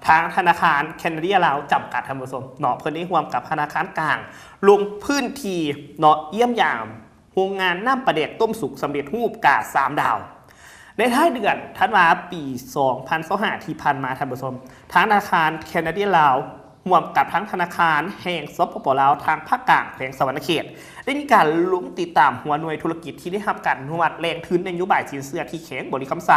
ທາງທະນາຄານແຄນາເດຍລາວຈຳກັດ ທ່ານຜູ້ຊົມເນາະ ເພິ່ນໄດ້ຮ່ວມກັບທະນາຄານກາງ ລົງພື້ນທີ່ເນາະ ຢ້ຽມຢາມໂຮງງານນ້ຳປາແດກຕົ້ມສຸກສຳເລັດຮູບກາສາມດາວ. ໃນທ້າຍເດືອນທັນວາ ປີສອງພັນຊາວຫ້າ ທີ່ຜ່ານມາ ທ່ານຜູ້ຊົມ ທາງທະນາຄານແຄນາເດຍລາວ ຮ່ວມກັບທາງທະນາຄານແຫ່ງ ສປປ ລາວ ທາງພາກກາງ ແຂວງສະຫວັນນະເຂດ ໄດ້ມີການລົງຕິດຕາມຫົວໜ່ວຍທຸລະກິດທີ່ໄດ້ຮັບການອະນຸມັດແຫຼ່ງທຶນນະໂຍບາຍສິນເຊື່ອທີ່ແຂວງບໍລິຄຳໄຊ.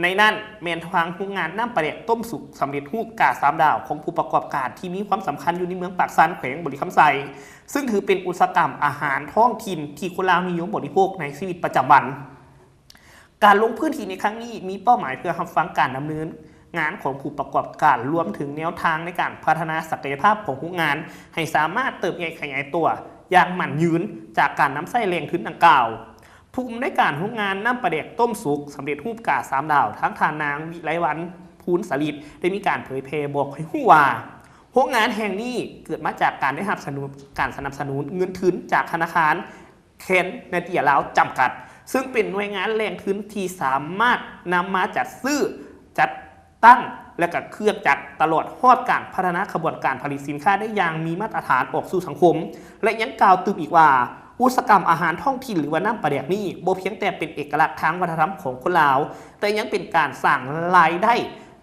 ໃນນັ້ນແມ່ນທາງໂຮງງານນ້ຳປາແດກຕົ້ມສຸກສຳເລັດຮູບກາສາມດາວຂອງຜູ້ປະກອບການທີ່ມີຄວາມສຳຄັນຢູ່ໃນເມືອງປາກຊັນ ແຂວງບໍລິຄຳໄຊ, ຊຶ່ງຖືເປັນອຸດສາຫະກຳອາຫານທ້ອງຖິ່ນທີ່ຄົນລາວນິຍົມບໍລິໂພກໃນຊີວິດປະຈຳວັນ. ການລົງພື້ນທີ່ໃນຄັ້ງນີ້ມີເປົ້າໝາຍເພື່ອຮັບຟັງການດຳເນີນງານຂອງຜູ້ປະກອບການ, ລວມເຖິງແນວທາງໃນການພັດທະນາສັກກະຍະພາບຂອງໂຮງງານໃຫ້ສາມາດເຕີບໃຫຍ່ຂະຫຍາຍຕົວຢ່າງໝັ້ນຍືນຈາກການນຳໃຊ້ແຫຼ່ງທຶນດັ່ງກ່າວ. ຜູ້ອຳນວຍການໂຮງງານນ້ຳປາແດກຕົ້ມສຸກສຳເລັດຮູບກາສາມດາວ ທາງທ່ານນາງ ວິໄລວັນ ພູນສາລິດ ໄດ້ມີການເຜີຍແຜ່ບອກໃຫ້ຮູ້ວ່າ ໂຮງງານແຫ່ງນີ້ເກີດມາຈາກການໄດ້ຮັບສະໜູນ ການສະໜັບສະໜູນເງິນທຶນຈາກທະນາຄານ ແຄນາເດຍລາວຈຳກັດ ຊຶ່ງເປັນໜ່ວຍງານແຫຼ່ງທຶນທີ່ສາມາດນຳມາຈັດຊື້, ຈັດຕັ້ງ ແລະ ກະເຄື່ອງຈັກ ຕະຫຼອດຮອດການພັດທະນາຂະບວນການຜະລິດສິນຄ້າໄດ້ຢ່າງມີມາດຕະຖານອອກສູ່ສັງຄົມ ແລະ ຍັງກ່າວຕື່ມອີກວ່າ ອຸດສາຫະກຳອາຫານທ້ອງຖິ່ນ ຫຼືວ່ານ້ຳປາແດກນີ້ ບໍ່ພຽງແຕ່ເປັນເອກະລັກທາງວັດທະນະທຳຂອງຄົນລາວ, ແຕ່ຍັງເປັນການສ້າງລາຍໄດ້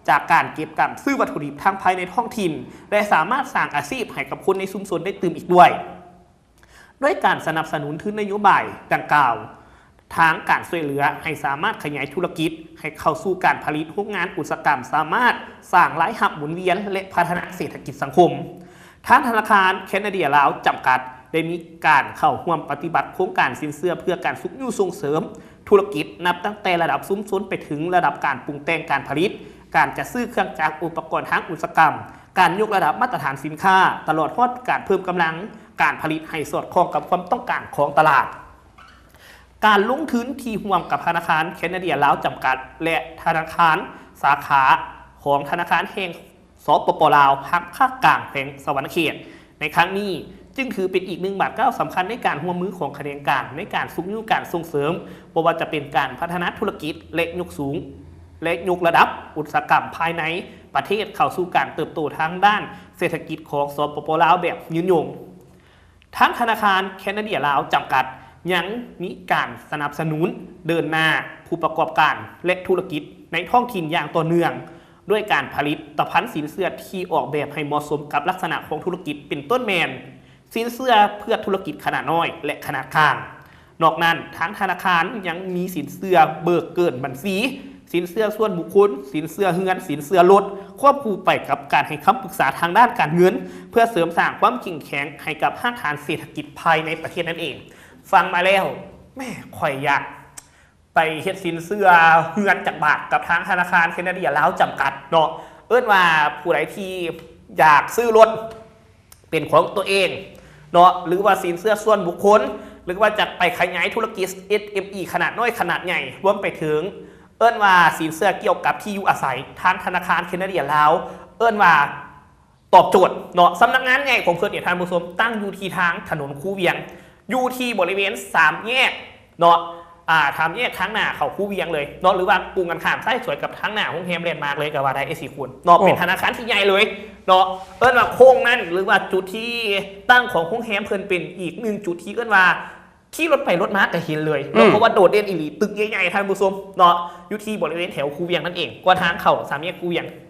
ຈາກການເກັບກຳຊື້ວັດຖຸດິບທາງພາຍໃນທ້ອງຖິ່ນ ແລະ ສາມາດສ້າງອາຊີບໃຫ້ກັບຄົນໃນຊຸມຊົນໄດ້ຕື່ມອີກດ້ວຍ. ດ້ວຍການສະໜັບສະໜູນທຶນນະໂຍບາຍດັ່ງກ່າວ, ທາງການຊ່ວຍເຫຼືອໃຫ້ສາມາດຂະຫຍາຍທຸລະກິດໃຫ້ເຂົ້າສູ່ການຜະລິດ, ໂຮງງານອຸດສາຫະກຳສາມາດສ້າງລາຍຮັບໝູນວຽນ ແລະ ພັດທະນາເສດຖະກິດສັງຄົມ. ທາງທະນາຄານແຄນາເດຍລາວຈຳກັດ ໄດ້ມີການເຂົ້າຮ່ວມປະຕິບັດໂຄງການສິນເຊື່ອເພື່ອການຊຸກຍູ້ສົ່ງເສີມທຸລະກິດ ນັບຕັ້ງແຕ່ລະດັບຊຸມຊົນໄປເຖິງລະດັບການປຸງແຕ່ງການຜະລິດ, ການຈັດຊື້ເຄື່ອງຈັກ ອຸປະກອນທາງອຸດສາຫະກຳ, ການຍົກລະດັບມາດຕະຖານສິນຄ້າ, ຕະຫຼອດຮອດການເພີ່ມກຳລັງ ການຜະລິດໃຫ້ສອດຄ່ອງກັບຄວາມຕ້ອງການຂອງຕະຫຼາດ. ການລົງທຶນທີ່ຮ່ວມກັບທະນາຄານແຄນາເດຍລາວຈຳກັດ ແລະ ທະນາຄານສາຂາຂອງທະນາຄານແຫ່ງ ສປປ ລາວ ທາງພາກກາງແຂວງສະຫວັນນະເຂດໃນຄັ້ງນີ້ ຈຶ່ງຖືເປັນອີກໜຶ່ງບາດກ້າວສຳຄັນໃນການຮ່ວມມືຂອງຂະແໜງການໃນການຊຸກຍູ້ການສົ່ງເສີມ ບໍ່ວ່າຈະເປັນການພັດທະນາທຸລະກິດ ແລະ ຍົກສູງ ແລະ ຍົກລະດັບອຸດສາຫະກຳພາຍໃນປະເທດເຂົ້າສູ່ການເຕີບໂຕທາງດ້ານເສດຖະກິດຂອງ ສປປ ລາວ ແບບຍືນຍົງ. ທາງທະນາຄານແຄນາເດຍລາວຈຳກັດ ຍັງມີການສະໜັບສະໜູນເດີນໜ້າຜູ້ປະກອບການ ແລະ ທຸລະກິດໃນທ້ອງຖິ່ນຢ່າງຕໍ່ເນື່ອງ ດ້ວຍການຜະລິດຕະພັນສິນເຊື່ອທີ່ອອກແບບໃຫ້ເໝາະສົມກັບລັກສະນະຂອງທຸລະກິດ ເປັນຕົ້ນແມ່ນ ສິນເຊື່ອເພື່ອທຸລະກິດຂະໜາດນ້ອຍ ແລະ ຂະໜາດກາງ. ນອກນັ້ນ, ທາງທະນາຄານຍັງມີສິນເຊື່ອເບີກເກີນບັນຊີ, ສິນເຊື່ອສ່ວນບຸກຄົນ, ສິນເຊື່ອເຮືອນ, ສິນເຊື່ອລົດ, ຄວບຄູ່ໄປກັບການໃຫ້ຄຳປຶກສາທາງດ້ານການເງິນ ເພື່ອເສີມສ້າງຄວາມເຂັ້ມແຂງໃຫ້ກັບຮາກຖານເສດຖະກິດພາຍໃນປະເທດນັ້ນເອງ. ຟັງມາແລ້ວ, ແໝ່, ຂ້ອຍຢາກໄປເຮັດສິນເຊື່ອເຮືອນຈັກບາດກັບທາງທະນາຄານແຄນາເດຍລາວຈຳກັດເນາະ. ເອີ້ນວ່າຜູ້ໃດທີ່ຢາກຊື້ລົດ ເປັນຂອງຕົວເອງເນາະ ຫຼືວ່າສິນເຊື່ອສ່ວນບຸກຄົນ ຫຼືວ່າຈະໄປຂະຫຍາຍທຸລະກິດ ເອສເອັມອີ ຂະໜາດນ້ອຍຂະໜາດໃຫຍ່ ລວມໄປເຖິງເອີ້ນວ່າສິນເຊື່ອກ່ຽວກັບທີ່ຢູ່ອາໄສ ທາງທະນາຄານແຄນາເດຍລາວ ເອີ້ນວ່າຕອບໂຈດເນາະ. ສຳນັກງານໃຫຍ່ຂອງເພິ່ນນີ້ ທ່ານຜູ້ຊົມ ຕັ້ງຢູ່ທີ່ທາງຖະໜົນຄູວຽງ ຢູ່ທີ່ບໍລິເວນສາມແຍກເນາະ ອ່າ ສາມແຍກທາງໜ້າເຂົ້າຄູວຽງເລີຍເນາະ ຫຼືວ່າກົງກັນຂ້າມຊ້າຍສວຍກັບທາງໜ້າໂຮງແຮມແລນມາກເລີຍກໍວ່າໄດ້ ເອຊີຄູນເນາະ. ໂອ້ ເປັນທະນາຄານທີ່ໃຫຍ່ເລີຍເນາະ. ເອີ້ນວ່າໂຄ້ງນັ້ນ ຫຼືວ່າຈຸດທີ່ຕັ້ງຂອງໂຮງແຮມເພິ່ນເປັນອີກໜຶ່ງຈຸດທີ່ເອີ້ນວ່າຂີ່ລົດໄປລົດມາກໍເຫັນເລີຍເນາະ ອືມ ເພາະວ່າໂດດເດັ່ນອີ່ຫຼີ ຕຶກໃຫຍ່ໆ ທ່ານຜູ້ຊົມເນາະ ຢູ່ທີ່ບໍລິເວນແຖວຄູວຽງນັ້ນເອງ ກວ່າທາງເຂົ້າສາມແຍກຄູວຽງ